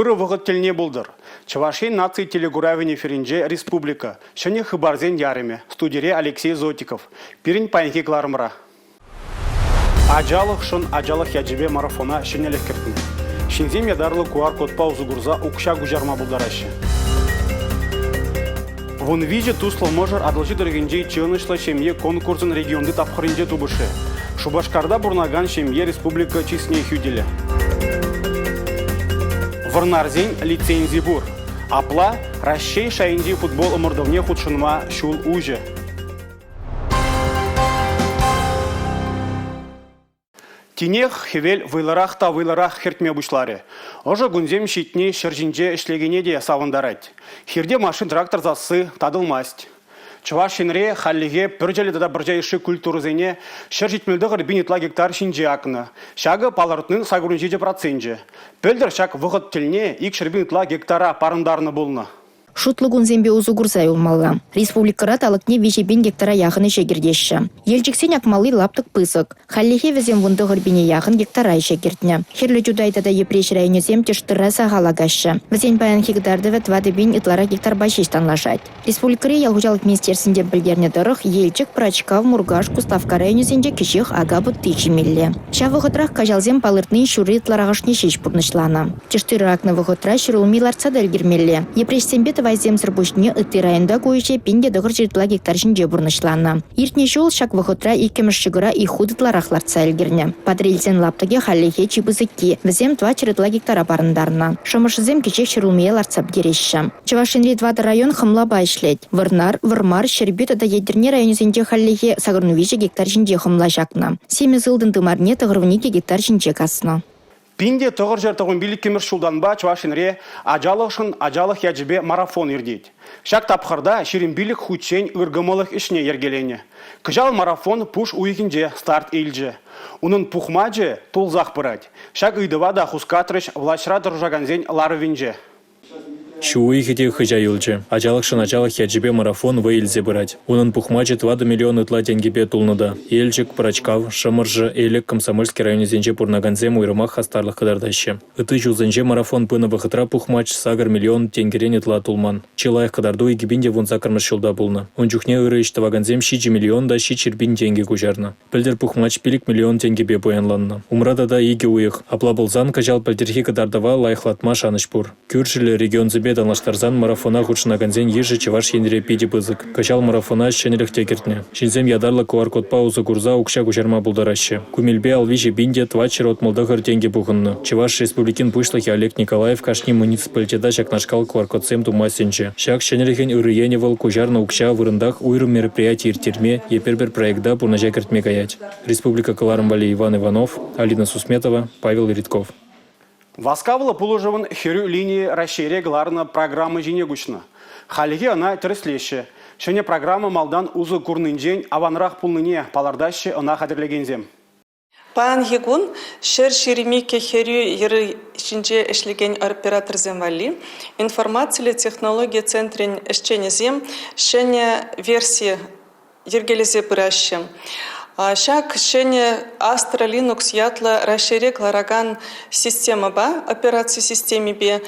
Ырӑ вӑхӑт тӗлне пултӑр. Чӑваш Ен наци телекуравӗн эфирӗнче республика ҫӗнӗ хыпарсен ярӑмӗ. Студире Алексей Зотиков. Пирӗн паянхи кӑларӑмра. Ачалӑхшӑн ачалӑх ячӗпе марафона ҫӗнӗлӗх кӗртнӗ. Ҫынсем ятарлӑ QR-кодпа усӑ курса укҫа куҫарма пултараҫҫӗ. 13 туслӑ мӑшӑр Атӑлҫи тӑрӑхӗнчи чи ӑнӑҫлӑ ҫемье конкурсӑн регионти тапхӑрӗнче тупӑшрӗ. Шупашкарта пурӑнакан ҫемье республика чысне хӳтӗлӗ. Вӑрнарсен лицензи пур. Апла Раҫҫей шайӗнчи футбол ӑмӑртӑвне хутшӑнма ҫул уҫӑ. Тинех хӗвел вӑйлӑрах та вӑйлӑрах хӗртме пуҫларӗ. Ӑшӑ кунсем ҫитни ҫӗр ҫинче ӗҫлекене те савӑнтарать. Хирте машин-трактор сасси татӑлмасть. Чӑваш Енре хальлӗхе пӗрчӗллӗ тата пӑрҫа йышши культурӑсене 179 пин ытла гектар ҫинче акнӑ. Ҫакӑ палӑртнин 87 проценчӗ. Пӗлтӗр ҫак вӑхӑт тӗлне 200 пин ытла гектара парӑнтарнӑ пулнӑ. Шутлӑ кунсемпе усӑ курса юлмалла. Республикӑра талӑкне 3 пин гектара яхӑн ӗҫе кӗртеҫҫӗ. Елчӗксен акмалли лаптӑк пысӑк. Хальлӗхе вӗсем 19 пине яхӑн гектара ӗҫе кӗртнӗ. Хӗрлӗ Чутай тата Йӗпреҫ районӗсем тӗш тырра сахал акаҫҫӗ. Вӗсен паянхи кӑтартӑвӗ 4 пин ытларах гектарпа ҫеҫ танлашать. Республикӑри ял хуҫалӑх министерствинчен пӗлтернӗ тӑрӑх, Елчӗк, Пӑрачкав, Муркаш, Куславкка районӗсенче кӗҫех ака пӑтти ҫимелле. Ҫав вӑхӑтрах каҫалсем палӑртнин ҫурри ытларахӑшне ҫеҫ пурнӑҫланӑ. Тӗш-тырӑ акнӑ вӑхӑтра ҫӗрулми лартса та ӗлкӗрмелле. Йӗпреҫсемпе тӑвайсемсӗр пуҫне ытти районта ку ӗҫе 1900 ытла гектар ҫинче пурнӑҫланӑ. Иртнӗ ҫул ҫак вӑхӑтра иккӗмӗш ҫӑкӑра ик хут ытларах лартса ӗлкӗрнӗ. Патӑрьелсен лаптӑкӗ хальлӗхе чи пысӑкки. Вӗсем 400 ытла гектара парӑнтарнӑ. Шӑмӑршӑсем кӗҫех ҫӗрулмие лартса пӗтереҫҫӗ. Чӑваш Енри тӑватӑ район хӑмлапа ӗҫлет. Вӑрнар, Вӑрмар, Ҫӗрпӳ тата Етӗрне районӗсенче хальлӗхе 83 гектар ҫинче хӑмла ҫакнӑ. Симӗс ылтӑн тымарне 92 гектар ҫинче каснӑ. 1995 ҫултанпа Чӑваш Енре ачалӑхшӑн ачалӑх ячӗпе марафон иртет. Ҫак тапхӑрта 25 хутчен ыркӑмӑллӑх ӗҫне йӗркеленӗ. Кӑҫал марафон пуш уйӑхӗнче старт илчӗ. Унӑн пухмачӗ тулсах пырать. Ҫак ыйтӑва та хускатрӗҫ влаҫра тӑрӑшакансен ларӑвӗнче. Ҫу уйӑхӗ те хыҫа юлчӗ. Ачалӑхшӑн ачалӑх ячӗпе марафон вӑй илсе пырать. Унӑн пухмачӗ 4 миллион ытла тенкӗпе тулнӑ та. Елчӗк, Пӑрачкав, Шӑмӑршӑ, Элӗк, Комсомольски районӗсенче пурӑнакансем уйрӑмах хастарлӑх кӑтартаҫҫӗ. Ытти ҫулсенче марафон пынӑ вӑхӑтра пухмач 8 миллион тенкӗрен ытла тулман. Чи лайӑх кӑтарту 2018-мӗш ҫулта пулнӑ. Ун чухне ырӑ ӗҫ тӑвакансем 7 миллион та 700 пин тенкӗ куҫарнӑ. Пӗлтӗр пухмач 5 миллион тенкӗпе пуянланнӑ. Умра тата икӗ уйӑх. Апла пулсан кӑҫал пӗлтӗрхи кӑтартӑва лайӑхлатма шанӑҫ пур. Кӳршӗллӗ регионсемпе танлаштарсан марафона хутшӑнакансен йышӗ Чӑваш Енре питӗ пысӑк. Кӑҫал марафона ҫӗнӗлӗх те кӗртнӗ. Ҫынсем ятарлӑ QR-кодпа усӑ курса укҫа куҫарма пултараҫҫӗ. Ку мелпе 53 пин те 469 тенкӗ пухӑннӑ. Чӑваш Республикин Пуҫлӑхӗ Олег Николаев кашни муниципалитета ҫакнашкал QR-кодсем тума сӗнчӗ. Ҫак ҫӗнӗлӗхӗн ырӑ енӗ вӑл куҫарнӑ укҫа вырӑнтах уйрӑм мероприяти ирттерме е пӗр-пӗр проекта пурнӑҫа кӗртме каять. Республика кӑларӑм валли Иван Иванов, Алина Сусметова, Павел Ритков. Васкавлӑ пулӑшӑвӑн хӗрӳ линийӗ Раҫҫейре кӑларнӑ программа ҫине куҫнӑ. Хальлӗхе ӑна тӗрӗслеҫҫӗ. Ҫӗнӗ программа малтан усӑ курнинчен аванрах пулнине палӑртаҫҫӗ ӑна хатӗрлекенсем. Паянхи кун 122 хӗрӳ йӗрӗ ҫинче ӗҫлекен операторсем валли информациллӗ технологи центрӗн ӗҫченӗсем ҫӗнӗ верси йӗркелесе пыраҫҫӗ. Ҫак ҫӗнӗ Astra Linux ятлӑ Раҫҫейре кӑларакан системӑпа, операци системипе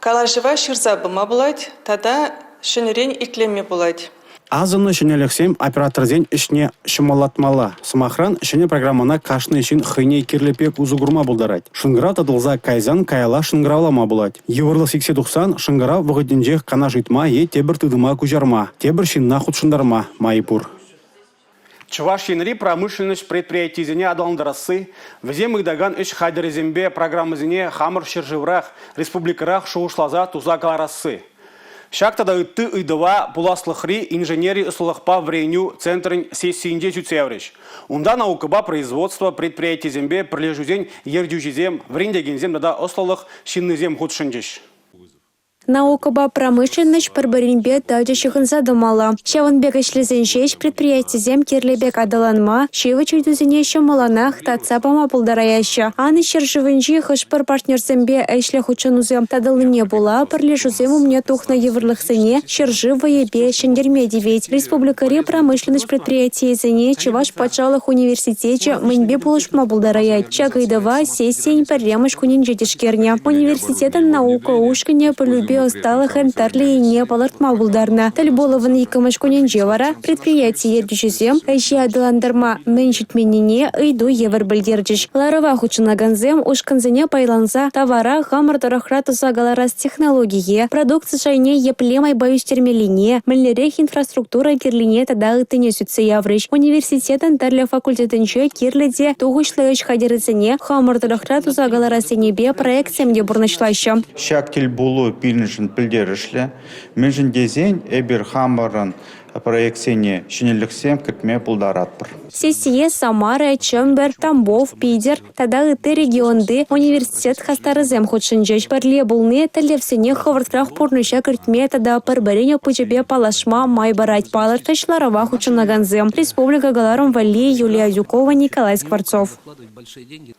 калаҫӑва ҫырса пыма пулать тата ҫӗнӗрен итлеме пулать. Асӑннӑ ҫӗнӗлӗхсем операторсен ӗҫне ҫӑмӑллатмалла. Сӑмахран, ҫӗнӗ программӑна кашни ҫын хӑйне кирлӗ пек усӑ курма пултарать. Шӑнкӑрав татӑлса кайсан каялла шӑнкӑравлама пулать. Йывӑрлӑх сиксе тухсан шӑнкӑрав вӑхӑтӗнчех канаш ыйтма е тепӗр тытӑма куҫарма, тепӗр ҫынна хутшӑнтарма май пур. Чӑваш Енри промышленноҫ предприятийӗсене аталантарасси, вӗсем ыйтакан ӗҫ хатӗрӗсемпе программӑсене хамӑр ҫӗршыврах, республикӑрах шухӑшласа туса кӑларасси. Ҫак тата ытти ыйтӑва пуласлӑхри инженери ӑслӑлӑхпа вӗренӳ центрӗн сессийӗнче сӳтсе яврӗҫ. Унта наукӑпа производство предприятийӗсемпе пӗрлешӳсен ертӳҫисем, вӗрентекенсем тата ӑслӑлӑх ҫыннисем хутшӑнчӗҫ. Наукӑпа промышленноҫ пӗр-пӗринпе тачӑ ҫыхӑнса тӑмалла. Ҫавӑн пек ӗҫлесен ҫеҫ предприятисем кирлӗ пек аталанма, ҫивӗч ыйтусене ҫӑмӑллӑнах татса пама пултараяҫҫӗ. Анӑҫ ҫӗршывӗнчи хӑш-пӗр партнерсемпе ӗҫлӗ хутшӑнусем татӑлнине пула пӗрлешӳсем умне тухнӑ йывӑрлӑхсене ҫӗршыв вӑйӗпе ҫӗнтерме тивет. Республикӑри промышленноҫ предприятийӗсене Чӑваш патшалӑх университечӗ мӗнпе пулӑшма пултараять? Ҫак ыйтӑва сессийӗн пӗрремӗш кунӗнче тишкернӗ. Университетӑн наука ушкӑнӗ пӗлӳпе ӑсталӑхӑн тӗрлӗ енне палӑртма пултарнӑ. Тӗл пулӑвӑн иккӗмӗш кунӗнче вара предприяти ертӳҫисем ӗҫе аталантарма мӗн ҫитменнине ыйту евӗр пӗлтерчӗҫ. Ларӑва хутшӑнакансем ушкӑнсене пайланса тавара хамӑр тӑрӑхра туса кӑларас технологие, продукци шайне епле майпа ӳстермеллине, мӗнлерех инфраструктура кирлине тата ыттине сӳтсе яврӗҫ. Университетӑн тӗрлӗ факультетӗнче кирлӗ те тухӑҫлӑ ӗҫ хатӗрӗсене хамӑр тӑрӑхра туса кӑларас енӗпе проектсем те пурнӑҫлаҫҫӗ. Ҫак тӗл пулу пирӗншӗн пӗлтерӗшлӗ, мӗншӗн тесен эпир хамӑрӑн проектсене ҫӗнӗлӗхсем кӗртме пултаратпӑр. Сессие Самара, Чӗмпӗр, Тамбов, Питӗр тата ытти регионти университет хастарӗсем хутшӑнчӗҫ. Пӗрле пулни тӗллевсене хӑвӑртрах пурнӑҫа кӗртме тата пӗр-пӗрин опычӗпе паллашма май парать, палӑртрӗҫ ларӑва хутшӑнакансем. Республика кӑларӑм валли Юлия Адюкова, Николай Скворцов.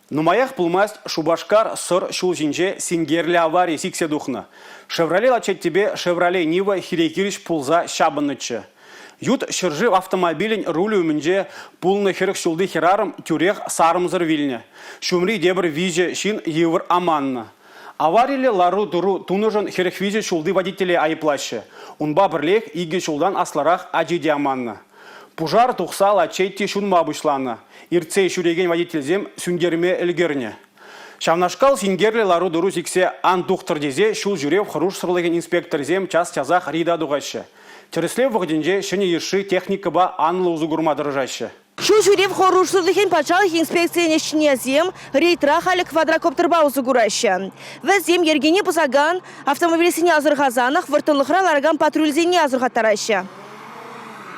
Нумаях пулмасть Шупашкар Сӑр ҫул ҫинче синкерлӗ авари сиксе тухнӑ. «Шевроле» Лачеттипе «Шевроле Нива» хире-хирӗҫ пулса ҫапӑннӑччӗ. Ют ҫӗршыв автомобилӗн рулӗ умӗнче пулнӑ 40 ҫулти хӗрарӑм тӳрех сарӑмсӑр вилнӗ. Ҫумри тепӗр виҫӗ ҫын йывӑр аманнӑ. Авариллӗ лару-тӑру тунӑшӑн 43 ҫулти водителе айӑплаҫҫӗ. Унпа пӗрлех икӗ ҫултан аслӑрах ачи те аманнӑ. Пушар тухса Лачетти ҫунма пуҫланӑ. Иртсе ҫӳрекен водительсем сӳнтерме ӗлкӗрнӗ. Ҫавнашкал синкерлӗ лару-тӑру сиксе ан тухтӑр тесе ҫул ҫӳрев хӑрушсӑрлӑхӗн инспекторӗсем час-часах рейда тухаҫҫӗ. Тӗрӗслев вӑхӑтӗнче ҫӗнӗ йышши техникӑпа анлӑ усӑ курма тӑрӑшаҫҫӗ. Ҫул ҫӳрев хӑрушсӑрлӑхӗн патшалӑх инспекцийӗн ӗҫченӗсем рейдра халӗ квадрокоптерпа усӑ кураҫҫӗ. Вӗсем йӗркене пӑсакан автомобильсене асӑрхасанах вӑрттӑнлӑхра ларакан патрульсене асӑрхаттараҫҫӗ.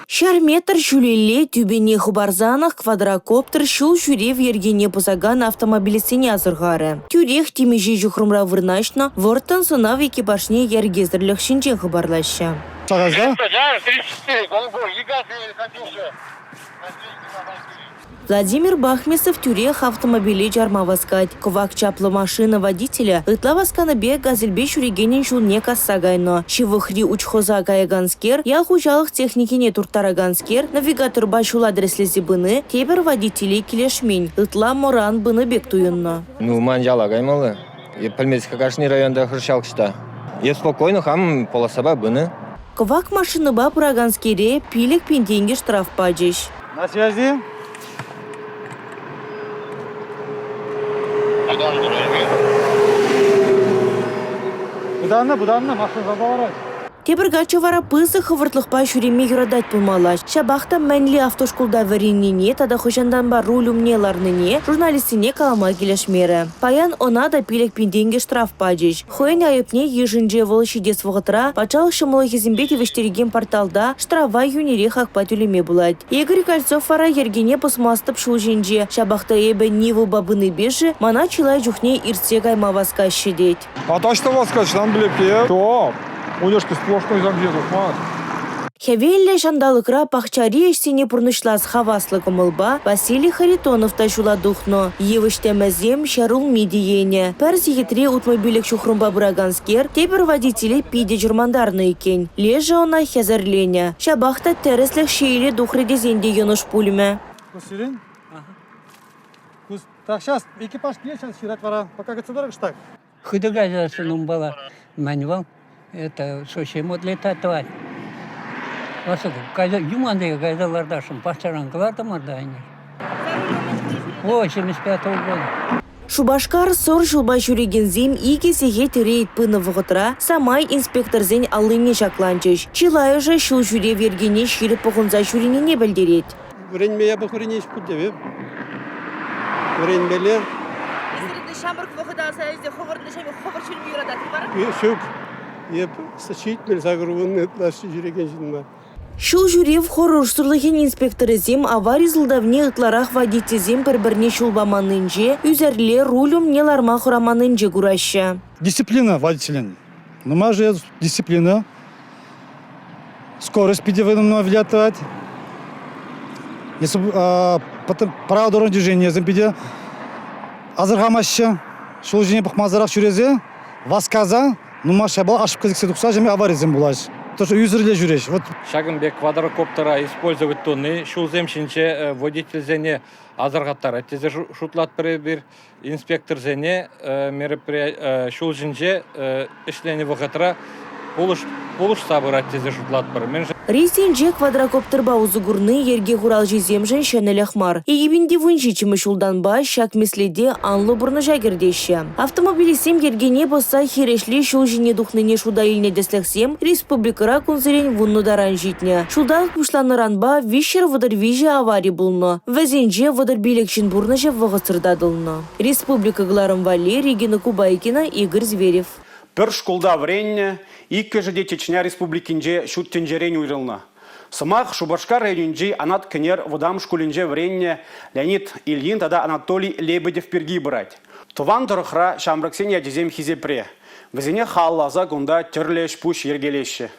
Ҫӗр метр ҫӳлелле тӳпене хӑпарсанах квадрокоптер ҫул ҫӳрев йӗркине пӑсакан автомобилистсене асӑрхарӗ. Тӳрех темиҫе ҫухрӑмра вырнаҫнӑ вӑрттӑн сӑнав экипажне йӗркесӗрлӗх ҫинчен хыпарлаҫҫӗ. Владимир Бахмисов тӳрех автомобиле чарма васкать. Кӑвак чаплӑ машина водителӗ ытла васканипе «Газельпе» ҫӳрекенӗн ҫулне касса кайнӑ. Ҫывӑхри учхоза каяканскер, ял хуҫалӑх техникине турттараканскер навигаторпа ҫула тӗрӗслесе пыни тепӗр водителе килӗшмен, ытла мӑран пынӑ пек туйӑннӑ. Ну, ман яла каймалла. Пӗлмест-ха кашни районта хӑш ҫалкӑҫта. Е спокойно хам полосапа пынӑ. Кӑвак машинӑпа пыраканскере 5000 тенкӗ штраф пачӗҫ. На связи. Пытаннӑ, пытаннӑ, машина ларать. Тепӗр каччӑ вара пысӑк хӑвӑртлӑхпа ҫӳреме юратать пулмалла. Ҫапах та мӗнле автошкулта вӗреннине тата хӑҫантанпа руль умне ларнине журналистсене калама килӗшмерӗ. Паян ӑна та 5000 тенкӗ штраф пачӗҫ. Хӑйӗн айӑпне йышӑнчӗ вӑл ҫитес вӑхӑтра патшалӑх ҫӑмӑллӑхӗсемпе тивӗҫтерекен порталта штрафа йӳнӗрех хакпа тӳлеме пулать. Игорь Кольцов вара йӗркене пӑсмастӑп ҫул ҫинче. Ҫапах та эпӗ Нивӑпа пынипе-ши мана чылай чухне иртсе кайма васкаҫҫӗ тет. А таҫта васкаҫҫӗ, ан пӗлеп те. Унешкел сплошной замке тухмасть. Хӗвеллӗ ҫанталӑкра пахчари ӗҫсене пурнӑҫлас хаваслӑ кӑмӑлпа Василий Харитонов та ҫула тухнӑ. Йывӑҫ тӗмӗсем ҫӗрулми тиенӗ. Пӗр сехетре 65 ҫухрӑмпа пыраканскер тепӗр водителе питӗ чӑрмантарнӑ иккен. Лешӗ ӑна хӗсӗрленӗ. Ҫапах та тӗрӗслӗх ҫиеле тухрӗ тесен те йӑнӑш пулмӗ. Кусерен? Так, сейчас экипаж килет, сейчас ҫырать вара. Пока кӗтсе тӑрӑш так. Хытӑ каясшӑн унпала. Мӗн вӑл? Это совсем отлетать тӑвать. Кайса юман тесе кайса лартасшӑн. Пахчаран кӑлартӑмӑр та ӗнер. 85 года. Шупашкар Сӑр ҫулпа ҫӳрекенсем икӗ сехет рейд пынӑ вӑхӑтра самай инспекторсен аллине ҫакланчӗҫ. Чылайӑшӗ ҫул ҫӳрев йӗркине ҫирӗп пӑхӑнса ҫӳренине пӗлтерет. Вӗренме япӑх вӗренеҫ пуль те. Вӗренмелле. Эсир ӗнтӗ ҫамрӑк вӑхӑта аса илсе хӑвӑрӑн хӑвӑр ҫӳреме юрататӑр вара? Ҫук. Эп 78 ытла ҫӳрекен ҫын мар. Ҫул ҫӳрев хӑрушсӑрлӑхӗн инспекторӗсем авари сӑлтавне ытларах водительсем пӗр-пӗрне ҫул паманнинче, ӳсӗрле руль умне ларма хӑраманнинче кураҫҫӗ. Дисциплина водителӗн. Нумайӑшӗ дисциплина, скорость питӗ вӑйлӑ влиять тӑвать. Если правила дорожного движения питӗ асӑрхамаҫҫӗ, ҫул ҫине пӑхмасӑрах ҫӳресе, васкаса нумай шайпа ошибка сиксе тухса ҫемье аварисем пулаҫ. То, что ӳсӗрле ҫӳреҫ. Вот. Ҫакӑн пек квадрокоптера использовать туни ҫулсем ҫинче водительсене асӑрхаттарать тесе шутлатпӑр эпир. Инспекторсене ҫул ҫинче ӗҫленӗ вӑхӑтра пулӑшса пырать тесе шутлатпӑр. Мӗншӗн Рейссенче квадрокоптерпа усӑ курни йӗрке хуралҫисемшӗн ҫӗнӗлӗх мар. 2017 ҫултанпа ҫак меслете анлӑ пурнӑҫа кӗртеҫҫӗ. Автомобилистсем йӗркене пӑсса хирӗҫле ҫул ҫине тухнине шута илнӗ тӗслӗхсем республикӑра кунсерен вуннӑ таран ҫитнӗ. Ҫулталӑк пуҫланнӑранпа 333 авари пулнӑ. Вӗсенче 35 ҫын пурнӑҫӗ вӑхӑтсӑр татӑлнӑ. Республика кӑларӑм валли Регина Кубайкина, Игорь Зверев. Пӗр шкулта вӗреннӗ, иккӗшӗ те Чечня Республикинче ҫут тӗнчерен уйрӑлнӑ. Сӑмах Шупашкар районӗнчи Анат Кӗнер вӑтам шкулӗнче вӗреннӗ Леонид Ильин тата Анатолий Лебедев пирки пырать. Тӑван тӑрӑхра ҫамрӑксен ячӗсем хисепре. Вӗсене халалласа кунта тӗрлӗ ӗҫ-пуҫ йӗркелеҫҫӗ.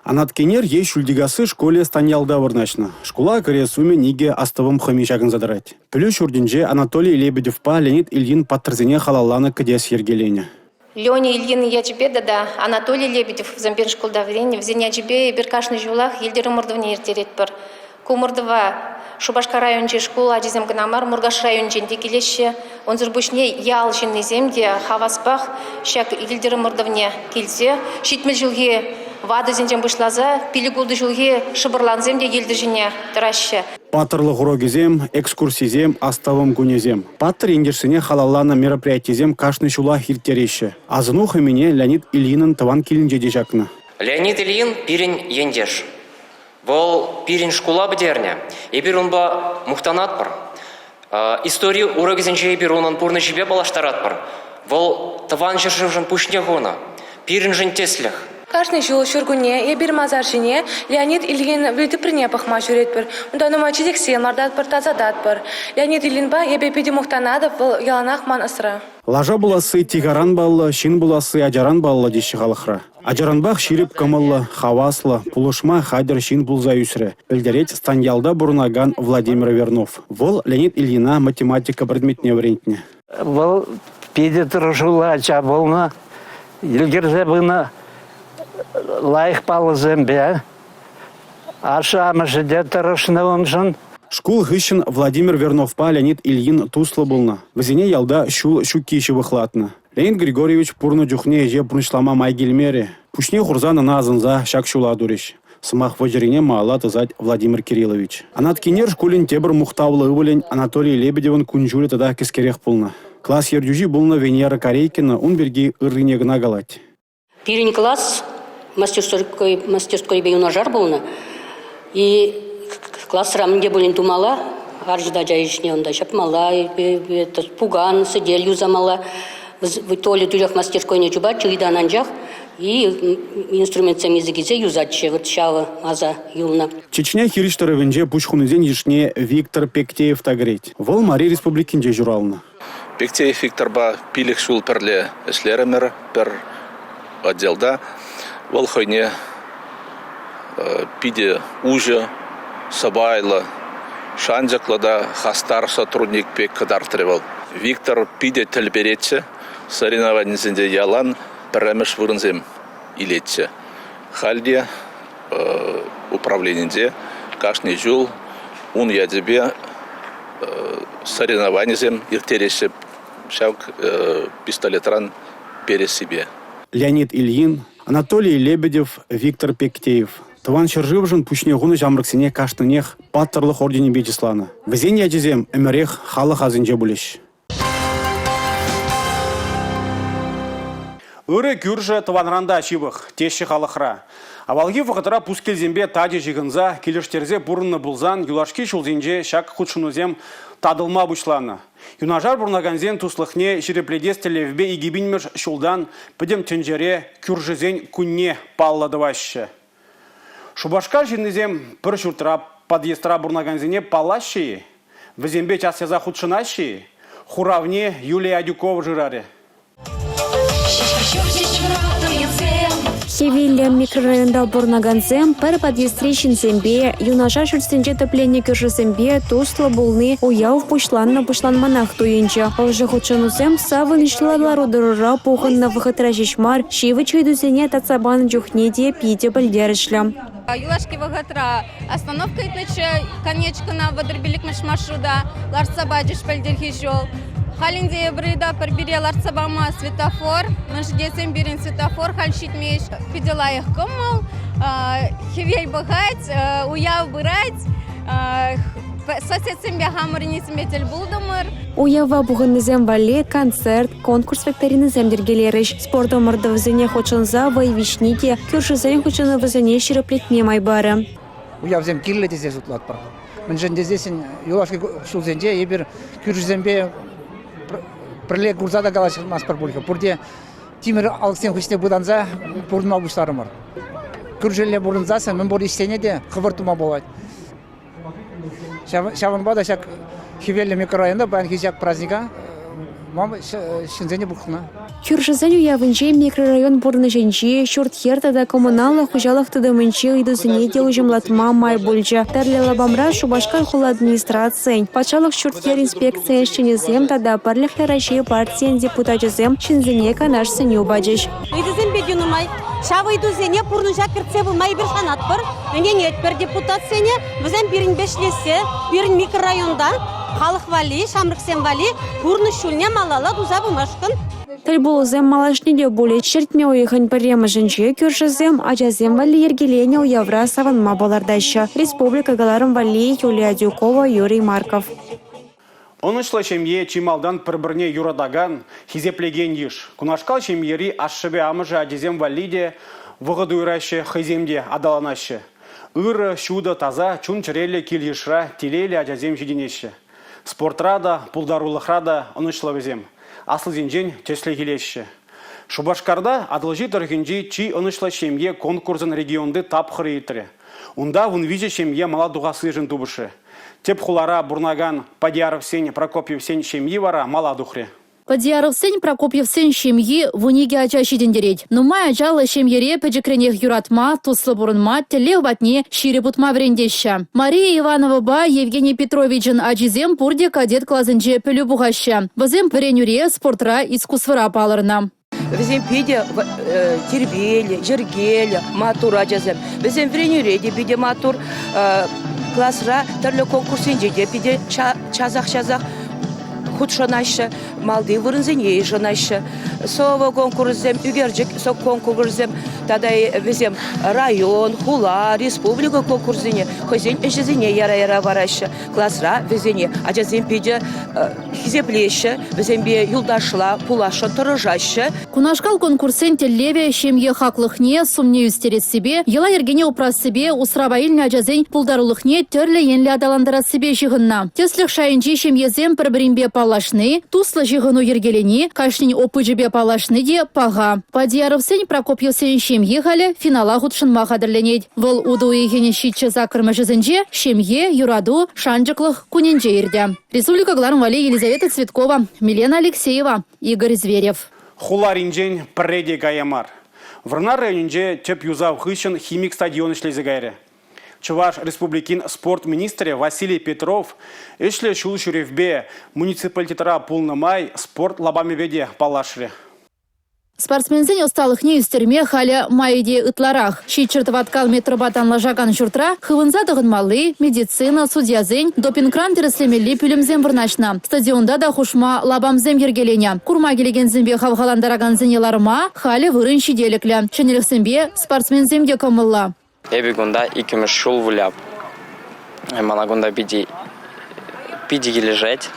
Анат Кӗнер е Ҫӳлтикасси шкулӗ Станьялта вырнаҫнӑ. Шкула кӗрес умӗн икӗ астӑвӑм хӑми ҫакӑнса тӑрать. Пӗлӳ ҫуртӗнче Анатолий Лебедевпа Леонид Ильин паттӑрсене халалланӑ кӗтес йӗркеленӗ. Леня Ильин ячӗпе тата Анатолий Лебедев вӗсем пирӗн шкулта вӗреннӗ. Вӗсен ячӗпе эпир кашни ҫулах йӗлтӗр ӑмӑртӑвне ирттеретпӗр. Ку ӑмӑртӑва Шупашкар районӗнчи шкул ачисем кӑна мар, Муркаш районӗнчен те килеҫҫӗ. Унсӑр пуҫне ял ҫыннисем те хаваспах ҫак йӗлтӗр ӑмӑртӑвне килсе 70 ҫулхи ватӑсенчен пуҫласа пилӗк-ултӑ ҫулхи шӑпӑрлансем те йӗлтӗр ҫине тӑраҫҫӗ. Паттӑрлӑх урокӗсем, экскурсисем, астӑвӑм кунӗсем. Паттӑр ентешсене халалланӑ мероприятисем кашни ҫулах ирттереҫҫӗ. Асӑну хӑмине Леонид Ильинӑн тӑван килӗнче те ҫакнӑ. Леонид Ильин пирӗн ентеш. Вӑл пирӗн шкула пӗтернӗ. Эпир унпа мухтанатпӑр. Истори урокӗсенче эпир унӑн пурнӑҫӗпе паллаштаратпӑр. Вӑл тӑван ҫӗршывшӑн пуҫне хунӑ. Пирӗншӗн тӗслӗх. Кашни ҫул ҫуркунне эпир масар ҫине Леонид Ильин вилтӑприне пӑхма ҫӳретпӗр. Унта нумай чечексем лартатпӑр, тасататпӑр. Леонид Ильинпа эпӗ питӗ мухтанатӑп, вӑл яланах ман ӑсра. Лаша пуласси тихаран паллӑ, ҫын пуласси ачаран паллӑ теҫҫӗ халӑхра. Ачаранпах ҫирӗп кӑмӑллӑ, хаваслӑ, пулӑшма хатӗр ҫын пулса ӳсрӗ, пӗлтерет Станьялта пурӑнакан Владимир Вернов. Вӑл Леонид Ильина математика предметне вӗрентнӗ. Вӑл питӗ тӑрӑшуллӑ ача пулнӑ, йӗлкӗрсе пынӑ лайӑх паллӑсемпе. Ашшӗ-амӑшӗ те тӑрӑшнӑ уншӑн. Шкул хыҫҫӑн Владимир Верновпа Леонид Ильин туслӑ пулнӑ. Вӗсене ялта ҫул ҫукки ҫывӑхлатнӑ. Леонид Григорьевич пурӑннӑ чухне ӗҫе пурнӑҫлама май килмерӗ. Пуҫне хурсан ӑна асӑнса ҫак ҫула турӗҫ. Сӑмах вӑчӑрине малалла тӑсать Владимир Кириллович. Анат Кинер шкулӗн тепӗр мухтавлӑ ывӑлӗн Анатолий Лебедевӑн кун-ҫулӗ тата кӗскерех пулнӑ. Класс ертӳҫи пулнӑ Венера Корейкина ун пирки ыррине кӑна калать. Пирӗн класс мастерской, мастерскойпе юнашар пулнӑ. И класра мӗн те пулин тумалла, арҫын ача ӗҫне унта ҫапмалла, пукан, сӗтел юсамалла. Толя тӳрех мастерскойне чупатчӗ, ыйтан анчах, и инструментсем илсе килсе юсатчӗ. Вот ҫавӑ аса юлнӑ. Чечня хирӗҫ тӑрӑвӗнче пуҫ хунисен йышне Виктор Пектеев та кӗрет. Вӑл Мари Республикинче ҫуралнӑ. Пектеев Викторпа пилӗк ҫул пӗрле ӗҫлерӗмӗр пӗр отделта. Вӑл хӑйне питӗ уҫӑ, сӑпайлӑ, шанчӑклӑ та хастар сотрудник пек кӑтартрӗ вӑл. Виктор питӗ тӗл перетчӗ, соревнованисенче ялан пӗрремӗш вырӑнсем илетчӗ. Халь те управленинче кашни ҫул ун ячӗпе соревнованисем ирттереҫҫӗ ҫав пистолетран перессипе. Леонид Ильин, Анатолий Лебедев, Виктор Пектеев. Тӑван ҫӗршывшӑн пуҫне хунӑ ҫамрӑксене кашнинех паттӑрлӑх орденӗпе чысланӑ. Вӗсен ячӗсем ӗмӗрех халӑх асӗнче пулӗҫ. Ырӑ кӳршӗ тӑванран та ҫывӑх, теҫҫӗ халӑхра. Авалхи вӑхӑтра пускилсемпе тачӑ ҫыхӑнса, килӗштерсе пурӑннӑ пулсан юлашки ҫулсенче ҫак хутшӑнусем татӑлма пуҫланӑ. Юнашар пурӑнакансен туслӑхне ҫирӗплетес тӗллевпе 2000-мӗш ҫултан пӗтӗм тӗнчере кӳршӗсен кунне паллӑ тӑваҫҫӗ. Шупашкар ҫыннисем пӗр ҫуртра, подъездра пурӑнакансене паллаҫҫӗ-и? Вӗсемпе час-часах хутшӑнаҫҫӗ-и? Хуравне Юлия Адюкова шырарӗ. Хӗвеллӗ микрорайонта пурӑнакансем пӗр подъездри ҫынсемпе, юнашар ҫуртсенче тӗпленнӗ кӳршӗсемпе туслӑ пулни уяв пуҫланнӑ-пуҫланманах туйӑнчӗ. Ӑшӑ хутшӑнусем савӑнӑҫлӑ лару-тӑрура пухӑннӑ вӑхӑтра ҫеҫ мар, ҫивӗч ыйтусене татса панӑ чухне те питӗ пӗлтерӗшлӗ. Юлашки вӑхӑтра остановка ыйтнӑччӗ, конечкӑна 35-мӗш маршрута лартса пачӗҫ пӗлтӗрхи ҫул. Халь ӗнтӗ эпир ыйтатпӑр пире лартса пама светофор, мӗншӗн тесен пирӗн светофор халь ҫитмест. Питӗ лайӑх кӑмӑл, хӗвел пӑхать, уяв пырать. Соседсемпе хамӑр ӗнесемпе тӗл пултӑмӑр. Уява пухӑннисем валли концерт, конкурс викторинисем йӗркелерӗҫ. Спорт ӑмӑртӑвӗсене хутшӑнса вӑй виҫни те кӳршӗсен хутшӑнӑвӗсене ҫирӗплетме май парӗ. Уявсем кирлӗ тесе шутлатпӑр. Мӗншӗн тесессӗн юлашки ҫулсенче эпир кӳршӗсемпе пӗрле курса та калаҫмастпӑр пуль-ха. Пурте тимӗр алӑксен хыҫне пытанса пурӑнма пуҫларӑмӑр. Кӳршӗлле пурӑнсассӑн мӗн пур ӗҫсене те хӑвӑрт тума пулать. Ҫавӑнпа та ҫак Хӗвеллӗ микрорайонта паянхи ҫак праздника ҫынсене пухнӑ. Кӳршӗсен уявӗнче микрорайон пурнӑҫӗнчи, ҫурт-йӗр тата коммуналлӑ хуҫалӑх тытӑмӗнчи ыйтусене те уҫӑмлатма май пулчӗ. Тӗрлӗ лапамра Шупашкар хула администрацийӗн, патшалӑх ҫурт-йӗр инспекцийӗн ӗҫченӗсем тата Пӗрлӗхлӗ Раҫҫей партийӗн депутачӗсем ҫынсене канаш-сӗнӳ пачӗҫ. Ыйтусем питӗ нумай. Ҫав ыйтусене пурнӑҫа кӗртсе пыма эпир шанатпӑр, ӗненетпӗр депутатсене. Вӗсем пирӗнпе ӗҫлессе, пирӗн микрорайонта халӑх валли, ҫамрӑксем валли пурнӑҫ ҫулне малалла туса пымашкӑн. Тӗлпулусем малашне те пулӗҫ. Ҫӗртме уйӑхӗн пӗрремӗшӗнче кӳршӗсем ачасем валли йӗркеленӗ уявра савӑнма палӑртаҫҫӗ. Республика кӑларӑм валли Юлия Адюкова, Юрий Марков. Ӑнӑҫлӑ ҫемье чи малтан пӗр-пӗрне юратакан, хисеплекен йыш. Кунашкал ҫемьери ашшӗпе амӑшӗ ачисем валли те вӑхӑт уйӑраҫҫӗ, хӑйсем те аталанаҫҫӗ. Ырӑ, ҫутӑ, таса чун-чӗреллӗ кил-йышра телейлӗ ачасем ҫитӗнеҫҫӗ. Спортра та, пултарулӑхра та ӑнӑҫлӑ вӗсем. Аслисенчен тӗслӗх илеҫҫӗ. Шупашкарта Атӑлҫи тӑрӑхӗнчи чи ӑнӑҫлӑ ҫемье конкурсӑн регионти тапхӑрӗ иртрӗ. Унта 13 ҫемье мала тухассишӗн тупӑшрӗ. Тӗп хулара пурӑнакан Падиаровсен Прокопьевсен ҫемйи вара мала тухрӗ. Падиаровсен Прокопьевсен ҫемйи 12 ача ҫитӗнтерет. Нумай ачаллӑ ҫемьере пӗчӗкренех юратма, туслӑ пурӑнма, тӗллев патне ҫирӗп утма вӗрентеҫҫӗ. Мария Ивановӑпа Евгений Петровичӑн ачисем пурте кадет класӗнче пӗлӳ пухаҫҫӗ. Вӗсем вӗренӳре, спортра, искусствӑра палӑрнӑ. Вӗсем питӗ тирпейлӗ, йӗркеллӗ, маттур ачасем. Вӗсем вӗренӳре те питӗ маттур, класра тӗрлӗ конкурссенче те питӗ часах-часах хутшӑнаҫҫӗ, малти вырӑнсене йышӑнаҫҫӗ. Сӑвӑ конкурсӗсем, ӳкерчӗк конкурсӗсем тата вӗсем район, хула, республика конкурсӗсене хӑйсен ӗҫӗсене яра-яра параҫҫӗ. Класра вӗсене ачасем питӗ хисеплеҫҫӗ, вӗсемпе юлташла пуласшӑн тӑрӑшаҫҫӗ. Кунашкал конкурссен тӗллевӗ ҫемье хаклӑхне, сумне ӳстерессипе, йӑла-йӗркене упрассипе, усрава илнӗ ачасен пултарулӑхне тӗрлӗ енлӗ аталантарассипе ҫыхӑннӑ. Тӗслӗх шайӗнчи ҫемьесем пӗр-пӗринпе паллашни, туслӑ ҫыхӑну йӗркелени, кашнин опычӗпе паллашни те паха. Падияровсен Прокопьевсен ҫемйи халӗ финала хутшӑнма хатӗрленет. Вӑл утӑ уйӑхӗн ҫиччӗ-саккӑрмӗшӗсенче Ҫемье, юрату, шанчӑклӑх кунӗнче иртӗ. Республика кӑларӑм валли Елизавета Цветкова, Милена Алексеева, Игорь Зверев. Хуларинчен пӗрре те кая мар. Вӑрнар районӗнче тӗп юсав хыҫҫӑн «Химик» стадион ӗҫлесе кайрӗ. Чӑваш Республикин спорт министрӗ Василий Петров ӗҫлӗ ҫул ҫӳревпе муниципалитетра пулнӑ май спорт лапамӗпе те паллашрӗ. Спортсменсен ӑсталӑхне ӳстерме халӗ майӗ те ытларах. Ҫиччӗр тӑваткал метрпа танлашакан ҫуртра хывӑнса тӑхӑнмалли, медицина, судьясен, допингран тӗрӗслемелли пӳлӗмсем вырнаҫнӑ. Стадионта та хушма лапамсем йӗркеленӗ. Курма килекенсемпе хавхалантаракансене ларма халӗ вырӑн ҫителӗклӗ. Ҫӗнӗлӗхсемпе спортсменсем те кӑмӑллӑ. Эпӗ кунта иккӗмӗш ҫул выляп. Мана кунта питӗ питӗ килӗшет.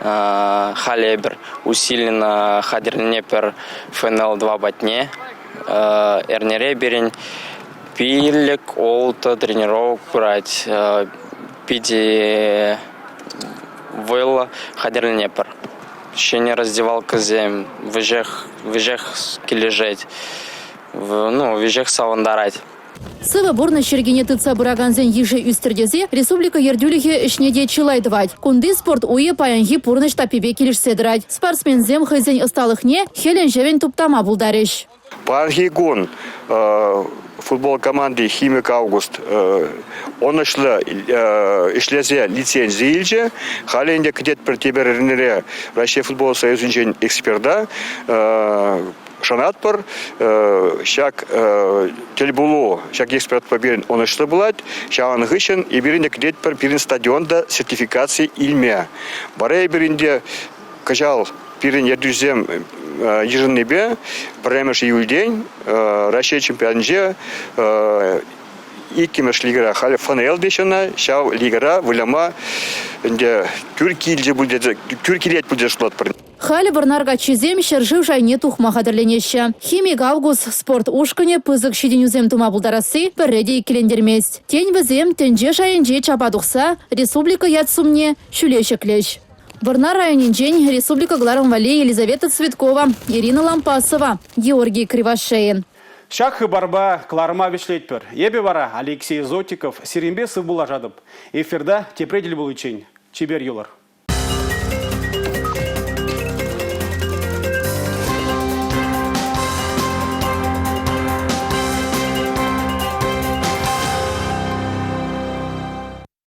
Халӗ эпир усиленно хатӗрленетпӗр ФНЛ-2 патне. Эрнере пирӗн 5-6 тренировок пырать. Питӗ вӑйлӑ хатӗрленетпӗр. Ҫӗнӗ раздевалкӑсем веҫех, веҫех килӗшет. Ну, веҫех савӑнтарать. Сывӑ пурнӑҫ йӗркине тытса пыракансен йышӗ ӳстӗр тесе республика ертӳлӗхӗ ӗҫне те чылай тӑвать. Кунти спорт уйӗ паянхи пурнӑҫ таппипе килӗшсе тӑрать. Спортсменсем хӑйсен ӑсталӑхне хӗлӗн-ҫӑвӗн туптама пултарӗҫ. Паянхи кун футбол команди «Химик Август» ӑнӑҫлӑ ӗҫлесе лицензи илчӗ. Халӗ ӗнтӗ кӗтетпӗр тепӗр эрнере Раҫҫей футбол союзӗнчен эксперта. Шанатпӑр, ҫак тӗлпулу, ҫак экспертпа пирӗн ӑнӑҫлӑ пулать. Ҫавӑн хыҫҫӑн эпир ӗнтӗ кӗтетпӗр пирӗн стадионта сертификаци илме. Вара эпир ӗнтӗ кӑҫал пирӗн ертӳҫӗсем йышӑннипе пӗрремӗш июльтен Раҫҫей чемпионатӗнче иккӗмӗш лигӑра, халӗ ФНЛ теҫҫӗ ӑна, ҫав лигӑра выляма ӗнтӗ тӳр килчӗ пуль тесе, тӳр килет пуль тесе шутлатпӑр. Халӗ Вӑрнар каччисем ҫӗршыв шайне тухма хатӗрленеҫҫӗ. «Химик-Август» спорт ушкӑнӗ пысӑк ҫитӗнӳсем тума пултарасси пӗрре те иккӗлентермест. Тен, вӗсем тӗнче шайӗнче чапа тухса республика ят-сумне ҫӳле ҫӗклӗҫ. Вӑрнар районӗнчен республика кӑларӑм валли Елизавета Цветкова, Ирина Лампасова, Георгий Кривошеин. Ҫак хыпарпа кӑларӑма вӗҫлетпӗр. Эпӗ вара, Алексей Зотиков, сирӗнпе сывпуллашатӑп. Эфирта тепре тӗл пуличчен. Чипер юлӑр.